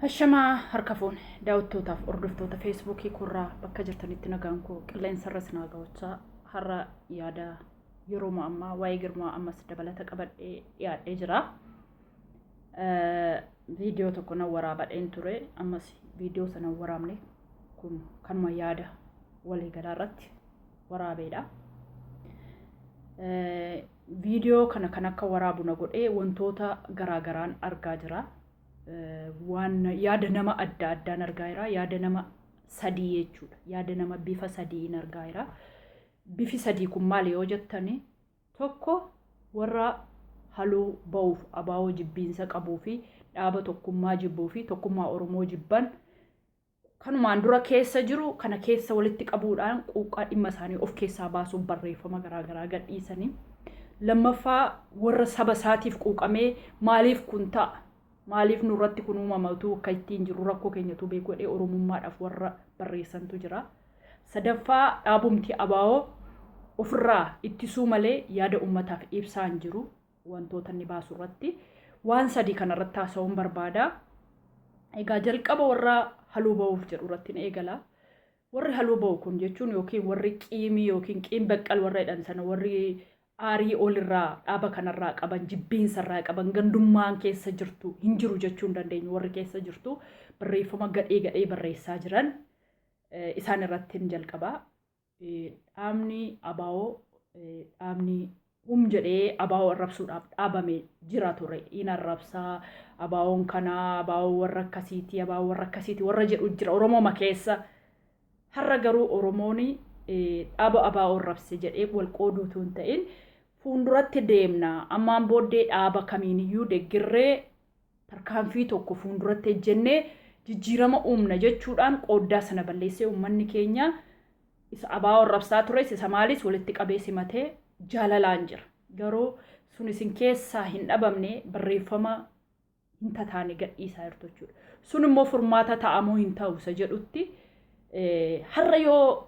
Hashamaa harka fuune daawwattootaaf hordoftoota feesbuukii korraa bakka jirtanitti nagaan koo qilleensarra sinaa ga'achaa har'a yaada yeroo ammaa waa'ee Girmaa ammas dabalata qabadhee dhiyaadhee jira. Viidiyoo tokko nan waraabadheen ture ammas viidiyoo sana waraabne kun kanuma yaada waliigalaa irratti waraabeedha. Viidiyoo kana kan akka waraabu na godhee wantoota garaagaraan argaa jira. Waan yaada nama adda addaan argaa jira. Yaada nama sadii jechuudha. Yaada nama bifa sadiin argaa jira. Bifi sadii kun maali yoo jettani, tokko warra haluu ba'uuf abaa'oo jibbiinsa qabuu fi dhaaba tokkummaa jibbuu fi tokkummaa Oromoo jibban kanumaan dura keessa jiru kana keessa walitti qabuudhaan quuqqaa dhimma isaanii of keessaa baasuuf barreeffama garaagaraa gadhiisanii. Lammaffaa, warra saba isaatiif quuqamee maaliif kun ta'a? Maaliif nurratti kun uumama utuu akka ittiin jiru rakkoo keenyatu beeku jedhee Oromummaadhaaf warra barreessantu jira. Sadaffaa, dhaabumti abaa'oo ofirraa ittisuu malee yaada uummataaf ibsaa hin jiru wantoota inni baasu irratti. Waan sadii kanarratti haasa'uun barbaada. Egaa jalqaba warra haluu ba'uuf jedhu irratti ni eegala. Warri haluu ba'u kun jechuun yookiin warri qiimii yookiin qiim baqqal warra jedhan sana, warri aarii olirraa dhaaba kanarraa qaban, jibbiinsarraa qaban, gandummaan keessa jirtu hin jiru jechuu hin dandeenyu, warri keessa jirtu barreeffama gadhee gadhee barreessaa jiran isaan irratti hin jalqabaa. Dhaabni abaa'oo, dhaabni hum jedhee abaa'oo arrabsuudhaaf dhaabame jira ture. In arrabsaa abaa'oon kanaa, abaa'oo warra akkasiiti, abaa'oo warra akkasiiti warra jedhu jira Oromooma keessa. Har'a garuu Oromoon dhaaba abaa'oo arrabse jedhee wal qooduutu hin ta'in fuulduratti deemna. Ammaan booddee dhaaba kamiiniyyuu deggirree tarkaanfii tokko fuulduratti ejjennee jijjiirama uumna jechuudhaan qooddaa sana balleessee uummanni keenya isa abaa'oo arrabsaa tures isa maalis walitti qabee simatee jaalalaan jira. Garuu sun isin keessaa hin dhabamne, barreeffama hin tataane gadhiisaa jirtu jechuudha. Sun immoo furmaata ta'amoo hin ta'u isa jedhutti, har'a yoo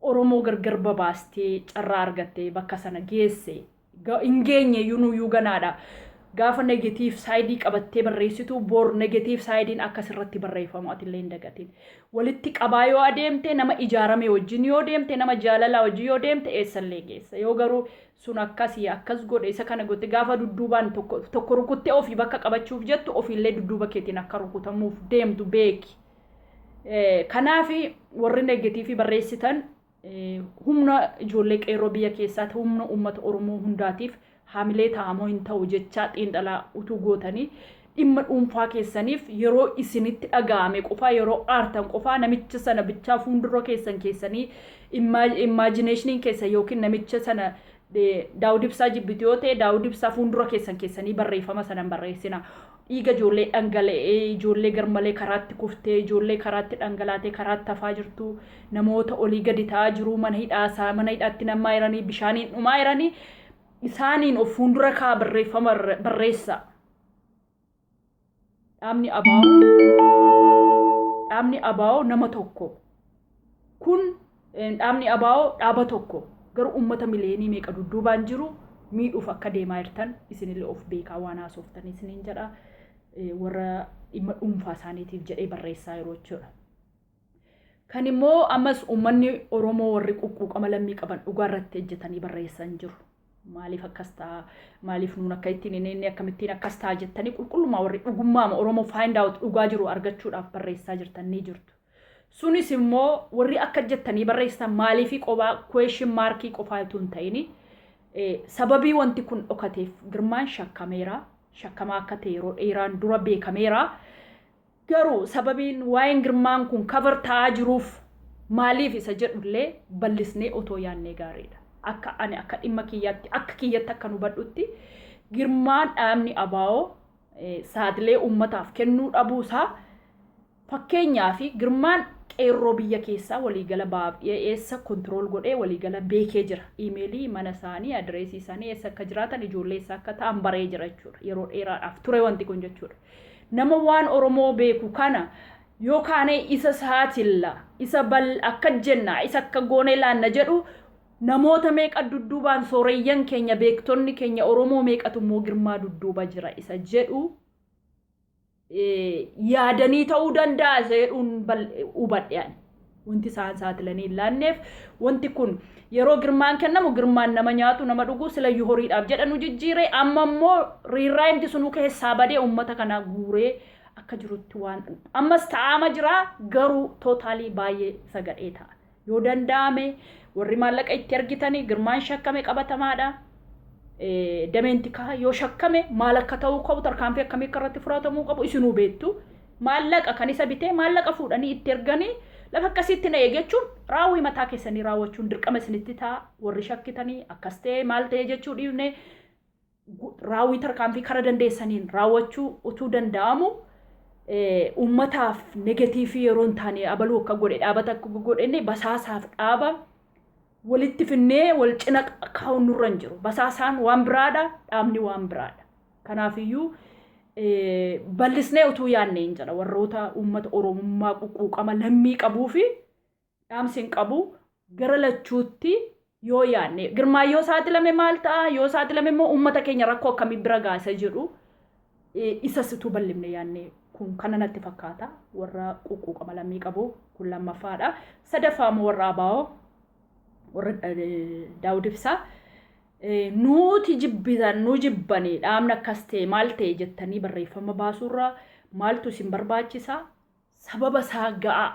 Oromoo gargar babaastee carraa argattee bakka sana geesse, hin geenye iyyuu nuyyuu ganaadha. Gaafa negative side qabattee barreessitu bor negative sideiin akkasirratti barreeffamu atillee hin dagatin. Walitti qabaa yoo adeemte, nama ijaarame wajjin yoo deemte, nama jaalalaa wajjin yoo deemte eessallee geessa. Yoo garuu sun akkasii akkas godhe, isa kana godhe, gaafa dudduubaan tokko tokko rukuttee ofii bakka qabachuuf jettu ofiillee dudduuba keetiin akka rukutamuuf deemtu beeki. Kanaaf warri negative barreessitan humna ijoollee qeerroo biyya keessaati, humna uummata Oromoo hundaatiif haamilee ta'amoo hin ta'u jechaa xiinxalaa utuu gootanii, dhimma dhuunfaa keessaniif yeroo isinitti dhaga'ame qofaa, yeroo aartan qofaa namicha sana bichaa fuuldura keessan keessanii imaginationiin keessa yookiin namicha sana, Daawud Ibsaa jibbitu yoo ta'e, Daawud Ibsaa fuuldura keessan keessanii barreeffama sana hin barreessina. Dhiiga ijoollee dhangala'ee, ijoollee garmalee karaatti kuftee, ijoollee karaatti dhangalaatee karaatti hafaa jirtu, namoota olii gadi ta'aa jiru, mana hidhaasaa mana hidhaatti namaa jiranii, bishaaniin dhumaa jiranii, isaaniin of fuuldura kaa barreeffama barreessaa. Dhaabni abaa'oo nama tokko kun, dhaabni abaa'oo dhaaba tokko garuu uummata miliyoonii meeqa dudduubaan jiru miidhuuf akka deemaa jirtan isinillee of beekaa waan haasoftan isiniin jedha, warra dhimma dhuunfaa isaaniitiif jedhee barreessaa yeroo jechuudha. Kan immoo ammas uummanni Oromoo warri quqquuqama lammii qaban dhugaa irratti ejjetanii barreessan jiru. Maaliif akkas ta'a? Maaliif nuun akka ittiin inni inni akkamittiin akkas ta'a jettanii qulqullummaa warri dhugummaa Oromoo find out dhugaa jiru argachuudhaaf barreessaa jirtan ni jirtu. Sunis immoo warri akka jettanii barreessan maaliifi qophaa question markii qofaa utuu hin ta'in, sababii wanti kun dhokateef Girmaan shakkameera. Shakkamaa akka ta'e yeroo dheeraan dura beekameera. Garuu sababiin waa'een Girmaan kun cover ta'aa jiruuf maaliif isa jedhullee bal'isnee otoo yaannee gaariidha. Akka ani akka dhimma kiyyaatti, akka kiyyatti akka nu hubadhutti, Girmaan dhaabni abaa'oo saaxilee uummataaf kennuu dhabuusaa, fakkeenyaa fi Girmaan qeerroo biyya keessaa waliigala baay'ee eessa control godhee waliigala beekee jira. Iimeelii mana isaanii, adireesii isaanii, eessa akka jiraatan, ijoollee isaa akka ta'an baree jira jechuudha. Yeroo dheeraadhaaf ture wanti kun jechuudha. Nama waan Oromoo beeku kana yoo kaanee isa saatilla, isa bal akka jenna, isa akka goonee laanna jedhu, namoota meeqa dudduubaan, sooreyyan keenya, beektonni keenya Oromoo meeqatu immoo Girmaa dudduuba jira isa jedhu. Yaadanii ta'uu danda'a isa jedhuun hubadhe ani. Wanti isaan saaxilanii hin laanneef wanti kun yeroo Girmaan kennamu Girmaan nama nyaatu nama dhugu silayyuu horiidhaaf jedha nu jijjiire, amma immoo riirraayimti sunuu keessaa badee uummata kana guuree akka jirutti waan ammas ta'aama jira, garuu tootaalii baay'ee isa gadhee ta'a. Yoo danda'ame warri maallaqa itti argitanii Girmaan shakkame qabatamaadha. Dameen tikaa yoo shakkame maal akka ta'uu qabu, tarkaanfii akkamii akka irratti fudhatamuu qabu isinuu beektu. Maallaqa kan isa bitee maallaqa fuudhanii itti erganii lafa akkasiitti na eegachuun raawwii mataa keessanii raawwachuun dirqama isinitti ta'a. Warri shakkitanii akkas ta'e maal ta'e jechuu dhiifne raawwii tarkaanfii kara dandeessaniin raawwachuu utuu danda'amu, uummataaf negatiivii yeroo hin taane abaluu akka godhe, dhaabata akka godhenne, basaasaaf dhaaba walitti finnee wal cina kaa'uun nurra hin jiru. Basaasaan waan biraadha, dhaabni waan biraadha. Kanaafiyyuu bal'isnee utuu yaadne hin jedha. Warroota uummata Oromummaa quqquuqama lammii qabuu fi dhaamsi hin qabu, gara lachuutti yoo yaadne, Girmaan yoo saaxilame maal ta'a, yoo saaxilame immoo uummata keenya rakkoo akkamii bira gaasa jedhu isas utuu bal'ifne yaadne, kun kana natti fakkaata. Warra quqquuqama lammii qabu kun lammaffaadha. Sadaffaa immoo warra ABO, warra Daawud Ibsaa, nuuti jibbitan, nu jibbanii dhaabni akkas ta'e maal ta'e jettanii barreeffama baasuurra maaltu isin barbaachisa? Sababa isaa ga'aa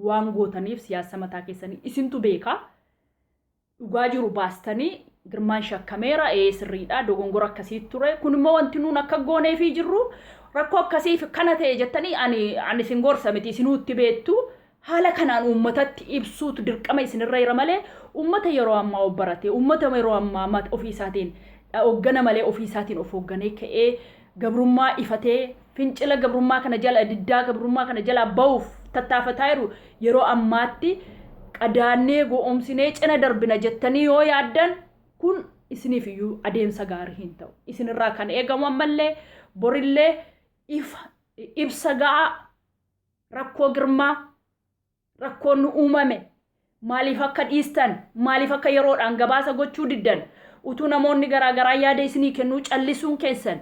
waan gootaniif siyaasa mataa keessanii isintu beekaa. Dhugaa jiru baastanii Girmaan shakkameera, ee sirriidha, dogongora akkasii ture, kun immoo wanti nuun akka gooneefii jirru rakkoo akkasiif kana ta'e jettanii, ani isin gorsa miti, isinuutti beektu. Haala kanaan uummatatti ibsuutu dirqama isinirra jira malee, uummata yeroo ammaa of barate, uummata yeroo ammaa ofii isaatiin hooggana malee ofii isaatiin of hoogganee ka'ee gabrummaa ifatee fincila gabrummaa kana jala, diddaa gabrummaa kana jalaa ba'uuf tattaafataa jiru, yeroo ammaatti qadaannee go'oomsinee cina darbina jettanii yoo yaaddan, kun isiniif iyyuu adeemsa gaarii hin ta'u. Isinirraa kan eegamu ammallee borillee ifa ibsa ga'aa rakkoo Girmaa, rakkoon nu uumame, maaliif akka dhiistan, maaliif akka yeroodhaan gabaasa gochuu diddan, utuu namoonni garaagaraa yaada isinii kennuu callisuun keessan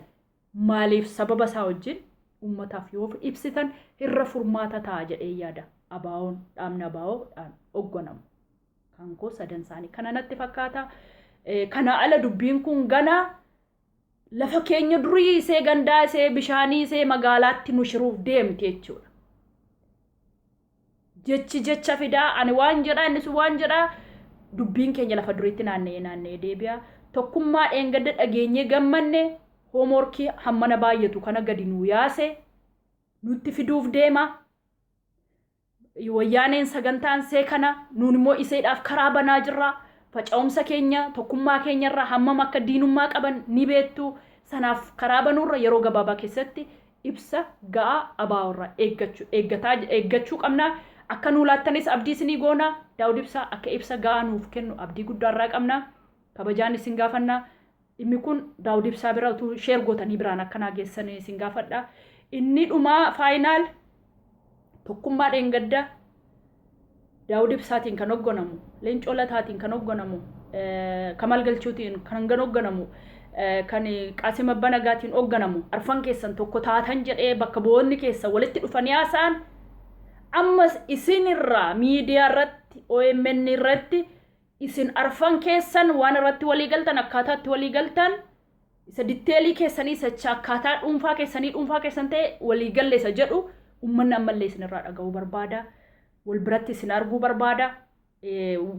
maaliif, sababa isaa wajjin uummataaf yoo ibsitan irra furmaata ta'a jedhee yaada. ABO'n, dhaabni ABO'dhaan hogganamu. Kan koo sadan isaanii kana natti fakkaata. Kana ala dubbiin kun gana lafa keenya durii isee gandaa isee bishaanii isee magaalaatti nu shiruuf deemti jechuudha. Jechi jecha fidaa, ani waan jedhaa, inni sun waan jedhaa, dubbiin keenya lafa duriitti naanna'ee naanna'ee deebi'a. Tokkummaa dheengadda dhageenyee gammanne hoomworkii hammana baay'atu kana gadi nuu yaase nutti fiduuf deema. Wayyaaneen sagantaan see kana, nuun immoo iseedhaaf karaa banaa jirra. Faca'umsa keenya tokkummaa keenyarraa hammam akka diinummaa qaban ni beektu. Sanaaf karaa banuurra yeroo gabaabaa keessatti ibsa ga'aa ABO'rraa eeggachuu eeggataa eeggachuu qabna. Akka nuu laattanis abdii isinii goona. Daawud Ibsaa akka ibsa ga'aa nuuf kennu abdii guddaarraa qabna. Kabajaan isin gaafanna. Dhimmi kun Daawud Ibsaa bira utuu share gootanii biraan akkanaa geessan isin gaafadha. Inni dhumaa final, tokkummaa dheengadda Daawud Ibsaatiin kan hogganamu, Leencoo Lataatiin kan hogganamu, Kamal Galchuutiin kan hogganamu, kan Qaasim Abbanagaatiin hogganamu, arfan keessan tokko taatan jedhee bakka bu'oonni keessan walitti dhufanii haasa'an, ammas isinirraa miidiyaa irratti, OMN irratti isin arfan keessan waan irratti walii galtan, akkaataa itti walii galtan, isa detail keessanii, isa akkaataa dhuunfaa keessanii dhuunfaa keessan ta'e walii galle isa jedhu uummanni ammallee isinirraa dhaga'uu barbaada. Wal biratti isin arguu barbaada.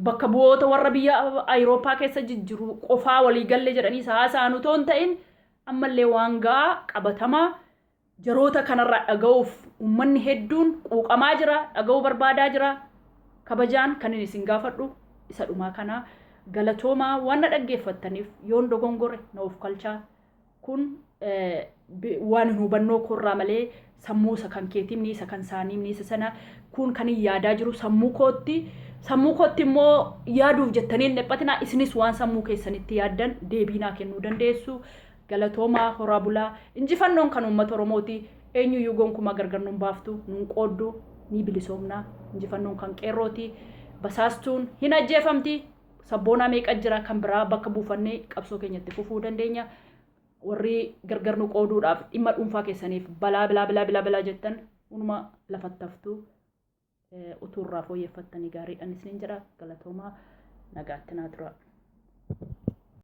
Bakka bu'oota warra biyya Awurooppaa keessa jijjiru qofaa walii galle jedhanii isa haasa'an utoo hin ta'in, ammallee waan ga'aa qabatamaa jaroota kanarraa dhaga'uuf uummanni hedduun quuqamaa jira, dhaga'uu barbaadaa jira. Kabajaan kan inni isin gaafadhu isa dhumaa kana. Galatoomaa waan na dhaggeeffattaniif. Yoon dogongore na of kalchaa. Kun waan hin hubannoo koorraa malee sammuu isa kan keetimni, isa kan isaaniimni, isa sana kun kan hin yaadaa jiru sammuu kootti. Sammuu kootti immoo yaaduuf jettanii hin dhiphatinaa. Isinis waan sammuu keessanitti yaaddan deebii naa kennuu dandeessu. Galatoomaa, horaa bulaa. Injifannoon kan uummata Oromooti. Eenyuyyuu gonkumaa gargar nun baaftu, nun qooddu, ni bilisoomna. Injifannoon kan qeerrooti. Basaastuun hin ajjeefamti. Sabboonaa meeqa jira kan biraa bakka buufannee qabsoo keenyatti fufuu dandeenya. Warri gargar nu qooduudhaaf dhimma dhuunfaa keessaniif balaa bilaa bilaa bilaa bilaa jettan hunuma lafatti haftu utuu irraa fooyyeffattanii gaariidhaan isiniin jedha. Galatoomaa, nagaatti naa tura.